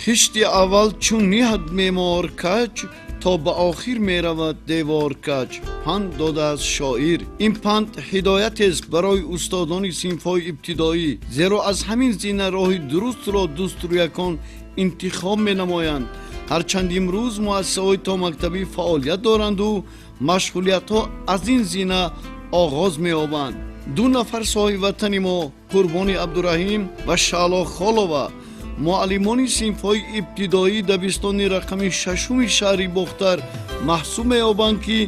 Хишти аввал чун ниҳад меъмор каҷ, то ба охир меравад девор каҷ, панд додааст шоир. Ин панд ҳидоятест барои устодони синфҳои ибтидоӣ, зеро аз ҳамин зина роҳи дурустро дӯстрӯякон интихоб менамоянд. Ҳарчанд имрӯз муассисаҳои томактабӣ фаъолият доранду машғулиятҳо аз ин зина оғоз меёбанд. Ду нафар соҳибватани мо, Қурбони Абдураҳим ва Шаъло Холова, муаллимони синфҳои ибтидоии дабистони рақами шашуми шаҳри Бохтар маҳсуб меёбанд, ки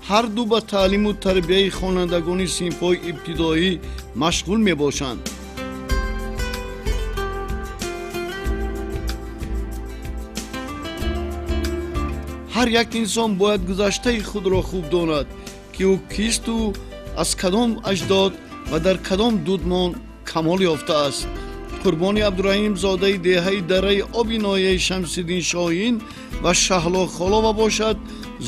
ҳарду ба таълиму тарбияи хонандагони синфҳои ибтидоӣ машғул мебошанд. Ҳар як инсон бояд гузаштаи худро хуб донад, ки ӯ кисту аз кадом аҷдод ва дар кадом дудмон камол ёфтааст. Қурбони Абдураҳим зодаи деҳаи Дараи Оби ноҳияи Шамсиддин Шоҳин ва Шаҳло Холова бошад,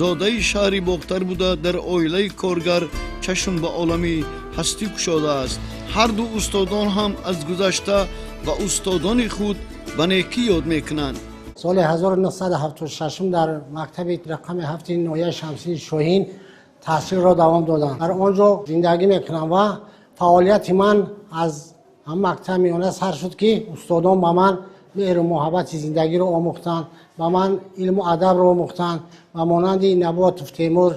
зодаи шаҳри Бохтар буда, дар оилаи коргар чашм ба олами ҳастӣ кушодааст. Ҳарду устодон ҳам аз гузашта ва устодони худ ба некӣ ёд мекунанд. Соли 1976 дар мактаби рақами ҳафти ноҳияи Шамсиддин Шоҳин таҳсилро давом додам. Дар он ҷо зиндагӣ мекунам ва фаъолияти ман аз ҳам мактаб миёна сар шуд, ки устодон ба ман меҳру муҳаббати зиндагиро омӯхтанд, ба ман илму адабро омӯхтанд ва монанди Наботов Темур,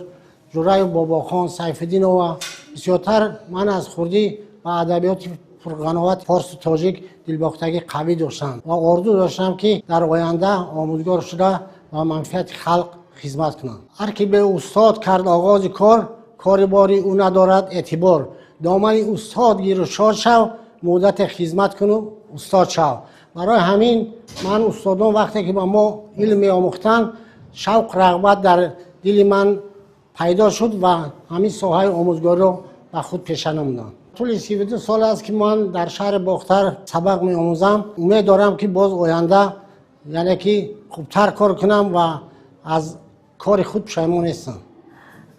Ҷураев Бобохон, Сайфиддинова. Бисёртар ман аз хурдӣ ба адабиёти пурғановати форсу тоҷик дилбохтагӣ қавӣ доштам ва орзу доштам, ки дар оянда омӯзгор шуда ба манфиати халқ хизмат кунам. Ҳар ки бе устод кард оғози кор, кори бори ӯ надорад эътибор. Домани устод гиру шод шав, муддате хизмат куну устод шав. Барои ҳамин ман устодон вақте ки ба мо илм меомӯхтанд, шавқ рағбат дар дили ман пайдо шуд ва ҳамин соҳаи омӯзгориро ба худ пеша намудам. Тӯли 32 сол аст, ки ман дар шаҳри Бохтар сабақ меомӯзам. Умед дорам, ки боз оянда яъне ки хубтар кор кунам ва аз кори худ пушаймон нестам.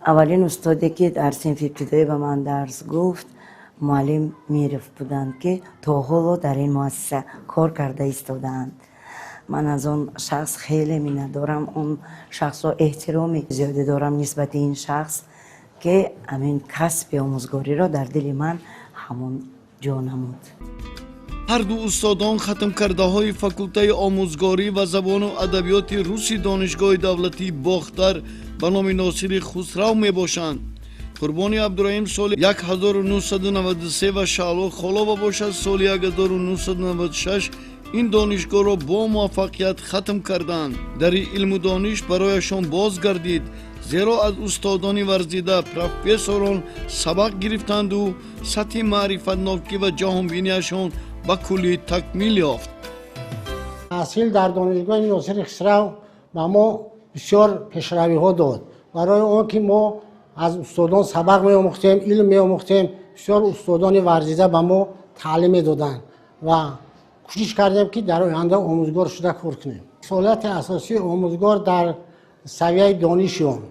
Аввалин устоде, ки дар синфи ибтидоӣ ба ман дарс гуфт, муаллим Миров буданд, ки то ҳоло дар ин муассиса кор карда истодаанд. Ман аз он шахс хеле миннатдорам, он шахсро эҳтироми зиёде дорам нисбати ин шахс, ки ҳамин касби омӯзгориро дар дили ман ҳамон ҷо намуд. Ҳарду устодон хатмкардаҳои факултаи омӯзгорӣ ва забону адабиёти руси Донишгоҳи давлатии Бохтар ба номи Носири Хусрав мебошанд. Қурбони Абдураҳим соли 1993 ва Шаъло Холова бошад, соли 1996 ин донишгоҳро бо муваффақият хатм карданд. Дари илму дониш барояшон боз гардид, зеро аз устодони варзида, профессорон сабақ гирифтанду сатҳи маърифатнокӣ ва ҷаҳонбинияшон ба куллӣ такмил ёфт. Таҳсил дар Донишгоҳи Носири Хисрав ба мо бисёр пешравиҳо дод, барои он ки мо аз устодон сабақ меомӯхтем, илм меомӯхтем. Бисёр устодони варзида ба мо таълим медоданд ва кӯшиш кардем, ки дар оянда омӯзгор шуда кор кунем. Рисолати асосии омӯзгор дар савияи дониши он,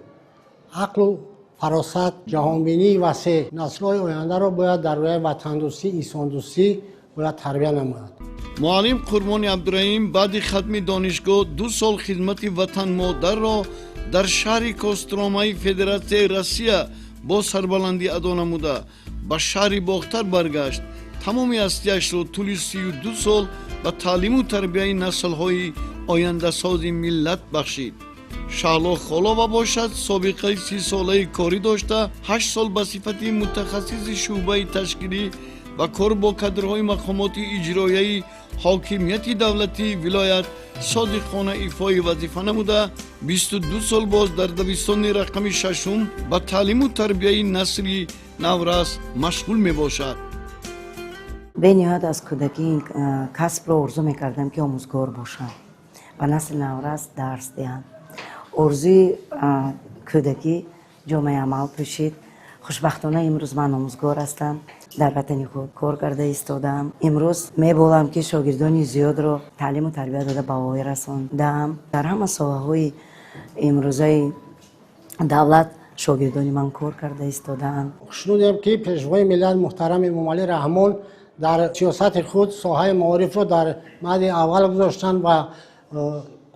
ақлу фаросат, ҷаҳонбинии васеъ, наслҳои ояндаро бояд дар рӯяи ватандӯстӣ, инсондӯстӣ бояд тарбия намояд. Муаллим Қурбони Абдураҳим баъди хатми донишгоҳ 2 сол хизмати ватанмодарро дар шаҳри Костромаи Федератсияи Россия бо сарбаландӣ адо намуда, ба шаҳри Бохтар баргашт. Тамоми ҳастиашро тӯли 32 сол ба таълиму тарбияи наслҳои ояндасози миллат бахшид. Шаҳло Холова бошад, собиқаи 30-солаи корӣ дошта, 8 сол ба сифати мутахассиси шӯъбаи ташкилӣ ва кор бо кадрҳои мақомоти иҷроияи ҳокимияти давлатии вилоят содиқона ифои вазифа намуда, 22 сол боз дар дабистони рақами шашум ба таълиму тарбияи насли наврас машғул мебошад. Бениҳоят аз кӯдакӣ ин касбро орзу мекардам, ки омӯзгор бошам, ба насли наврас дарс диҳам. Орзуи кӯдакӣ ҷомаи амал пӯшид. Хушбахтона, имрӯз ман омӯзгор ҳастам, дар ватани худ кор карда истодаам. Имрӯз меболам, ки шогирдони зиёдро таълиму тарбия дода, ба воя расондаам. Дар ҳама соҳаҳои имрӯзаи давлат шогирдони ман кор карда истодаанд. Хушнудем, ки Пешвои миллат муҳтарам Эмомалӣ Раҳмон дар сиёсати худ соҳаи маорифро дар мади аввал гузоштанд ва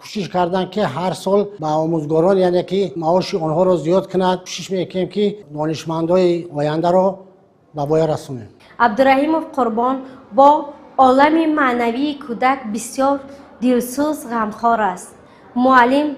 Кӯшиш карданд, ки ҳар сол ба омӯзгорон, яъне ки маоши онҳоро зиёд кунад. Кӯшиш мекунем, ки донишмандои ояндаро ба воя расонем. Абдураҳимов Қурбон бо олами маънавии кӯдак бисёр дилсӯз, ғамхор аст. Муаллим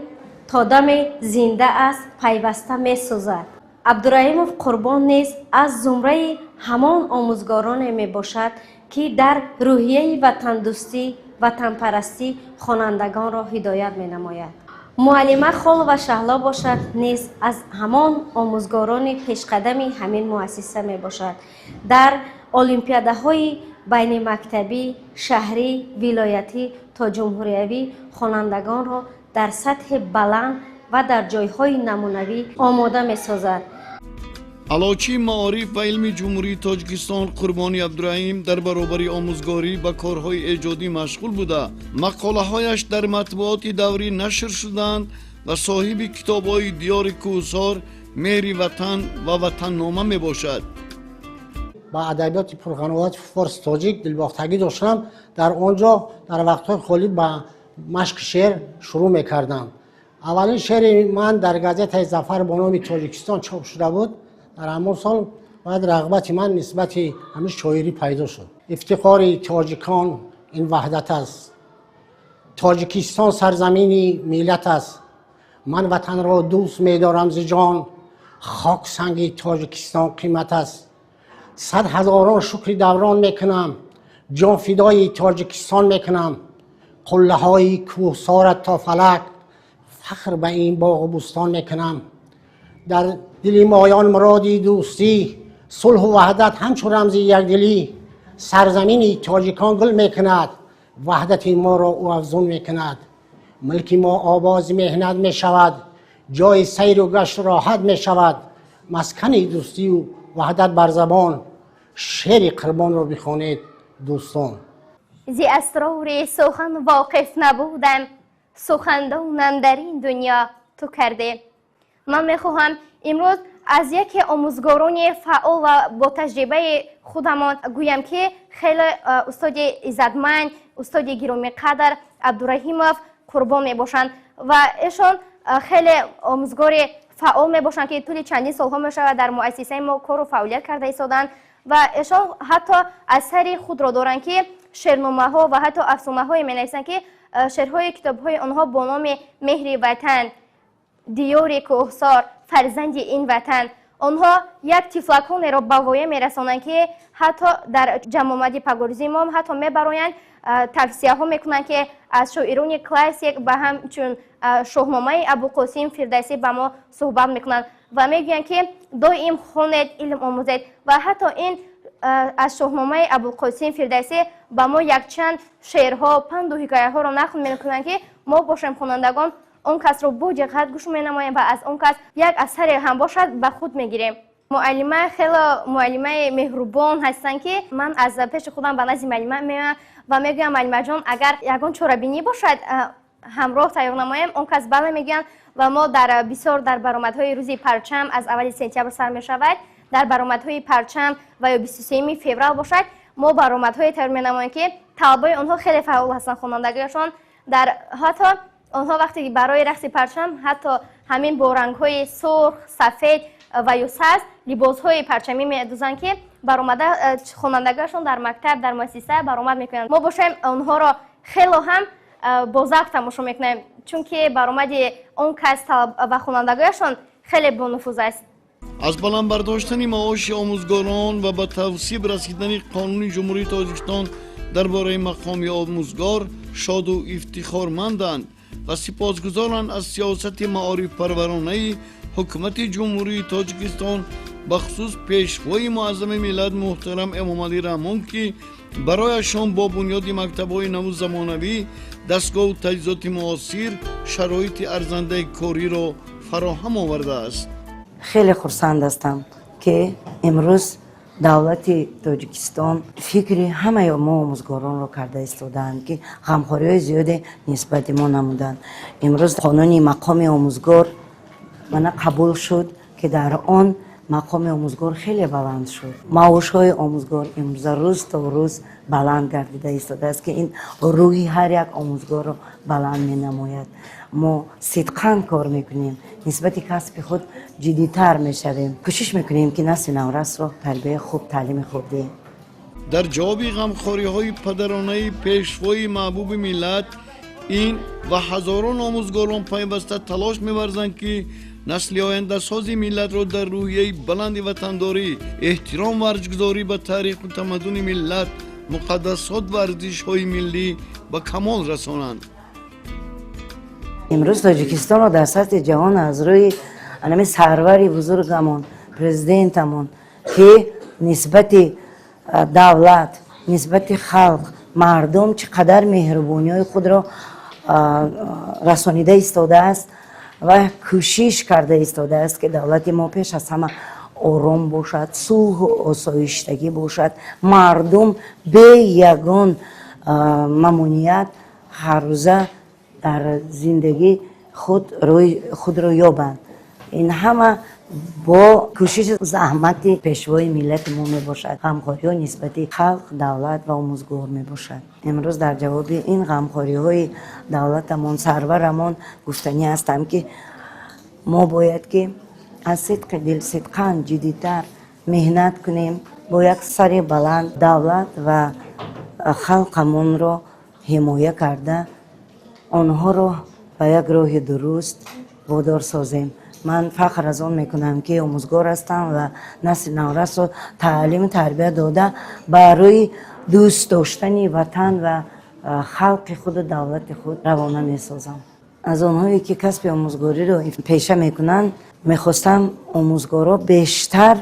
то даме зинда аст, пайваста месӯзад. Абдураҳимов Қурбон низ аз зумраи ҳамон омӯзгороне мебошад, ки дар рӯҳияи ватандӯстӣ, ватанпарастӣ хонандагонро ҳидоят менамояд. Муаллима Холова Шаҳло бошад, низ аз ҳамон омӯзгорони пешқадами ҳамин муассиса мебошад. Дар олимпиадаҳои байнимактабӣ, шаҳрӣ, вилоятӣ то ҷумҳуриявӣ хонандагонро дар сатҳи баланд ва дар ҷойҳои намунавӣ омода месозад. Аълочии маориф ва илми Ҷумҳурии Тоҷикистон Қурбони Абдураҳим дар баробари омӯзгорӣ ба корҳои эҷодӣ машғул буда, мақолаҳояш дар матбуоти даврӣ нашр шуданд ва соҳиби китобҳои «Диёри кӯҳсор», «Меҳри ватан» ва «Ватаннома» мебошад. Ба адабиёти пурғановати форс, тоҷик дилбохтагӣ доштам. Дар он ҷо дар вақтҳои холӣ ба машқи шеър шурӯъ мекардам. Аввалин шеъри ман дар газетаи «Зафар» бо номи «Тоҷикистон» чоп шуда буд дар ҳамон сол. Баъд рағбати ман нисбати ҳамин шоирӣ пайдо шуд. Ифтихори тоҷикон ин ваҳдат аст, Тоҷикистон сарзамини миллат аст. Ман ватанро дӯст медорам зи ҷон, хок санги Тоҷикистон қимат аст. Сад ҳазорон шукри даврон мекунам, ҷон фидои Тоҷикистон мекунам. Қуллаҳои кӯҳсорат то фалак, фахр ба ин боғу бӯстон мекунам. Дар дили моён муроди дӯстӣ, сулҳу ваҳдат ҳамчун рамзи якдилӣ. Сарзамини тоҷикон гул мекунад, ваҳдати моро ӯ афзун мекунад. Мулки мо ободи меҳнат мешавад, ҷои сайру гашт роҳат мешавад. Маскани дӯстию ваҳдат бар забон, шеъри Қурбонро бихонед, дӯстон. Зи асрори сухан воқиф набудам, сухандонам дар ин дунё ту кардӣ. Ман мехоҳам имрӯз аз яке омӯзгорони фаъол ва бо таҷрибаи худамон гӯям, ки хеле устоди иззатманд, устоди гиромиқадр Абдураҳимов Қурбон мебошанд ва эшон хеле омӯзгори фаъол мебошанд, ки тӯли чандин солҳо мешавад, дар муассисаи мо кору фаъолият карда истоданд. Ва эшон ҳатто асари худро доранд, ки шеърномаҳо ва ҳатто афсонаҳое менависанд, ки шеърҳои китобҳои онҳо бо номи «Меҳри ватан», «Диёри кӯҳсор», «Фарзанди ин ватан». Онҳо як тифлаконеро ба воя мерасонанд, ки ҳатто дар ҷамъомади пагорӯзии мо ҳатто мебароянд, тавсияҳо мекунанд, ки аз шоирони классик ба ҳамчун Шоҳномаи Абуқосим Фирдавсӣ ба мо суҳбат мекунанд ва мегӯянд, ки доим хонед, илм омӯзед. Ва ҳатто ин аз Шоҳномаи Абулқосим Фирдавсӣ ба мо якчанд шеърҳо, панду ҳикояҳоро нақл мекунанд, ки мо бошем, хонандагон, он касро бо диққат гӯш менамоем ва аз он кас як асаре ҳам бошад, ба худ мегирем. Муаллима хело муаллимаи меҳрубон ҳастанд, ки ман аз пеши худам ба назди муаллима меоям ва мегӯям: «Муаллимаҷон, агар ягон чорабинӣ бошад, ҳамроҳ тайёр намоем?» Он кас бале мегӯянд. Ва мо дар бисёр дар баромадҳои Рӯзи парчам, аз аввали сентябр сар мешавад, дар баромадҳои парчам ва ё 23-юми феврал бошад, мо баромадҳое тайёр менамоем, ки талабаи онҳо хеле фаъол ҳастанд, хонандагиашон. Дар ҳатто онҳо вақте барои рақси парчам ҳатто ҳамин бо рангҳои сурх, сафед ва ё сабз либосҳои парчамӣ медӯзанд, ки баромада хонандагиашон дар мактаб, дар муассиса баромад мекунанд. Мо бошем, онҳоро хело ҳам бо завқ тамошо мекунем, чунки баромади он кас ва хонандагояшон хеле бонуфуз аст. Аз баланд бардоштани маоши омӯзгорон ва ба тасвиб расидани Қонуни Ҷумҳурии Тоҷикистон дар бораи мақоми омӯзгор шоду ифтихорманданд ва сипосгузоранд аз сиёсати маорифпарваронаи Ҳукумати Ҷумҳурии Тоҷикистон, бахусус Пешвои муаззами миллат муҳтарам Эмомалӣ Раҳмон, ки барояшон бо бунёди мактабҳои наву замонавӣ, дастгоҳу таҷҳизоти муосир шароити арзандаи кориро фароҳам овардааст. Хеле хурсанд ҳастам, ки имрӯз давлати Тоҷикистон фикри ҳамаи мо омӯзгоронро карда истодаанд, ки ғамхориҳои зиёде нисбати мо намуданд. Имрӯз Қонуни мақоми омӯзгор мана қабул шуд, ки дар он Мақоми омӯзгор хеле баланд шуд. Маошҳои омӯзгор имрӯза рӯз то рӯз баланд гардида истодааст, ки ин рӯҳи ҳар як омӯзгорро баланд менамояд. Мо сидқан кор мекунем, нисбати касби худ ҷиддитар мешавем, кӯшиш мекунем, ки насли наврасро тарбияи хуб, таълими хуб диҳем. Дар ҷавоби ғамхориҳои падаронаи пешвои маҳбуби миллат, ин ва ҳазорон омӯзгорон пайваста талош меварзанд, ки насли ояндасози миллатро дар рӯҳияи баланди ватандорӣ, эҳтиром ва арҷгузорӣ ба таъриху тамаддуни миллат, муқаддасот ва арзишҳои миллӣ ба камол расонанд. Имрӯз Тоҷикистонро дар сатҳи ҷаҳон аз рӯи анами сарвари бузургамон, президентамон, ки нисбати давлат, нисбати халқ, мардум чӣ қадар меҳрубониҳои худро расонида истодааст ва кӯшиш карда истодааст, ки давлати мо пеш аз ҳама ором бошад, сулҳу осоиштагӣ бошад, мардум бе ягон мамоният ҳаррӯза дар зиндагӣ худ рӯи худро ёбанд. Ин ҳама бо кӯшиши заҳмати пешвои миллати мо мебошад, ғамхориҳо нисбати халқ, давлат ва омӯзгор мебошад. Имрӯз дар ҷавоби ин ғамхориҳои давлатамон, сарварамон гуфтанӣ ҳастам, ки мо бояд ки аз сидқи дил, сидқан, ҷиддитар меҳнат кунем, бо як сари баланд давлат ва халқамонро ҳимоя карда, онҳоро ба як роҳи дуруст водор созем. Ман фахр аз он мекунам, ки омӯзгор ҳастам ва насли наврасро таълиму тарбия дода, барои дӯст доштани ватан ва халқи худу давлати худ равона месозам. Аз онҳое, ки касби омӯзгориро пеша мекунанд, мехостам омӯзгорҳо бештар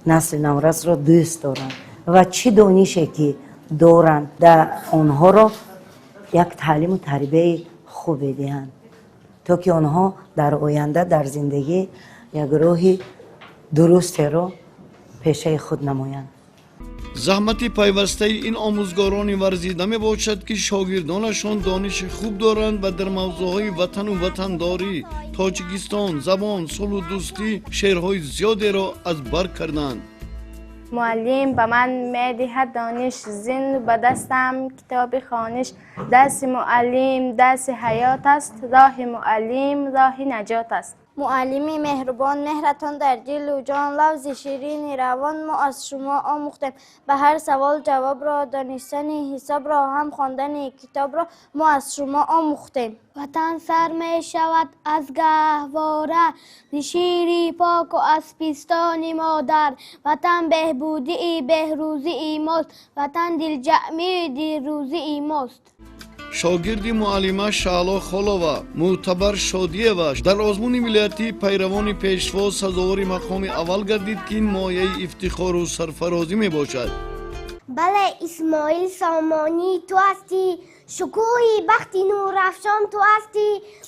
насли наврасро дӯст доранд ва чӣ донише ки доранд, дар онҳоро як таълиму тарбияи хубе диҳанд, то ки онҳо дар оянда дар зиндагӣ як роҳи дурустеро пешаи худ намоянд. Заҳмати пайвастаи ин омӯзгорони варзида мебошад, ки шогирдонашон дониши хуб доранд ва дар мавзӯъҳои ватану ватандорӣ, Тоҷикистон, забон, сулҳу дӯстӣ шеърҳои зиёдеро аз бар карданд. Муаллим ба ман медиҳад дониш, зин ба дастам китоби хониш. Дарси муаллим дарси ҳаёт аст, роҳи муаллим роҳи наҷот аст. Муаллими меҳрубон, меҳратон дар дилу ҷон, лафзи ширини равон мо аз шумо омӯхтем. Ба ҳар савол ҷавобро, донистани ҳисобро, ҳам хондани китобро мо аз шумо омӯхтем. Ватан сар мешавад аз гаҳвора, зи шири поку аз пистони модар. Ватан беҳбудии беҳрӯзии мост, ватан дилҷамъии дилрӯзии мост. Шогирди муаллима Шаъло Холова Мӯътабар Шодиева дар озмуни вилоятии пайравони пешво сазовори мақоми аввал гардид, ки ин мояи ифтихору сарфарозӣ мебошад. Бале, Исмоил Сомонӣ ту ҳастӣ, шукӯҳи бахти нурафшон ту ҳастӣ.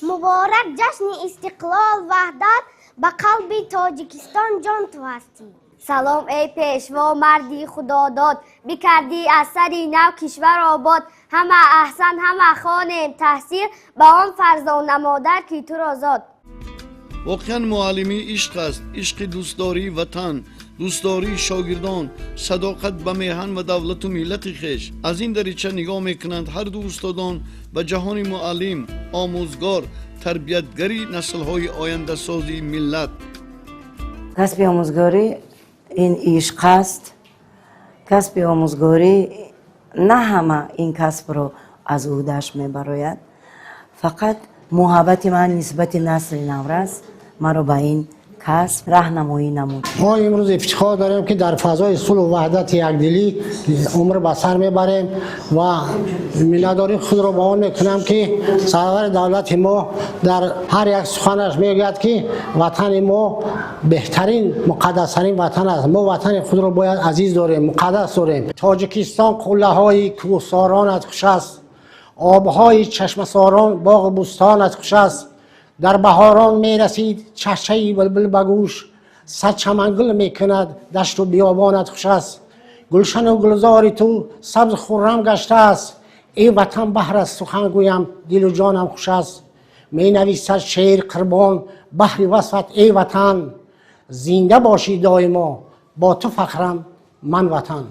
Муборак ҷашни истиқлол, ваҳдат, ба қалби Тоҷикистон ҷон ту ҳастӣ. Салом, эй пешво, марди худодод, бикардӣ аз сари нав кишвар обод. Ҳама аҳсан, ҳама хонем таҳсил ба он фарзона модар, ки туро зод. Воқеан, муаллимӣ ишқ аст, ишқи дӯстдории ватан, дӯстдории шогирдон, садоқат ба меҳан ва давлату миллати хеш. Аз ин дарича нигоҳ мекунанд ҳарду устодон ба ҷаҳони муаллим, омӯзгор, тарбиятгари наслҳои ояндасози миллат. Касби омӯзгорӣ ин ишқ аст. Касби омӯзгорӣ, на ҳама ин касбро аз ӯҳдааш мебарояд. Фақат муҳаббати ман нисбати насли наврас маро ба ин касб раҳнамоӣ намуд. Мо имрӯз ифтихор дорем, ки дар фазои сулҳу ваҳдати якдилӣ умр ба сар мебарем ва миннатдории худро ба он мекунам, ки сарвари давлати мо дар ҳар як суханаш мегӯяд, ки ватани мо беҳтарин, муқаддастарин ватан аст. Мо ватани худро бояд азиз дорем, муқаддас дорем. Тоҷикистон, қуллаҳои кӯҳсоронат хуш аст, обҳои чашмасорон, боғу бӯстонат хуш аст. Дар баҳорон мерасид чахчахи булбул ба гӯш, сад чамангул мекунад дашту биёбонат хуш аст. Гулшану гулзори ту сабз хуррам гаштааст. Эй ватан, баҳрат сухан гӯям, дилу ҷонам хуш аст. Менависад шеър Қурбон баҳри васфат, эй ватан. Зинда бошӣ доимо, бо ту фахрам ман ватан.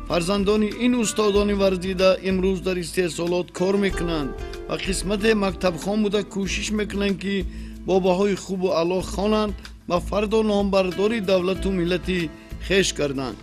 Фарзандони ин устодони варзида имрӯз дар истеҳсолот кор мекунанд ва қисмате мактабхон буда, кӯшиш мекунанд, ки бо баҳои хубу аъло хонанд ва фардо номбардори давлату миллати хеш гарданд.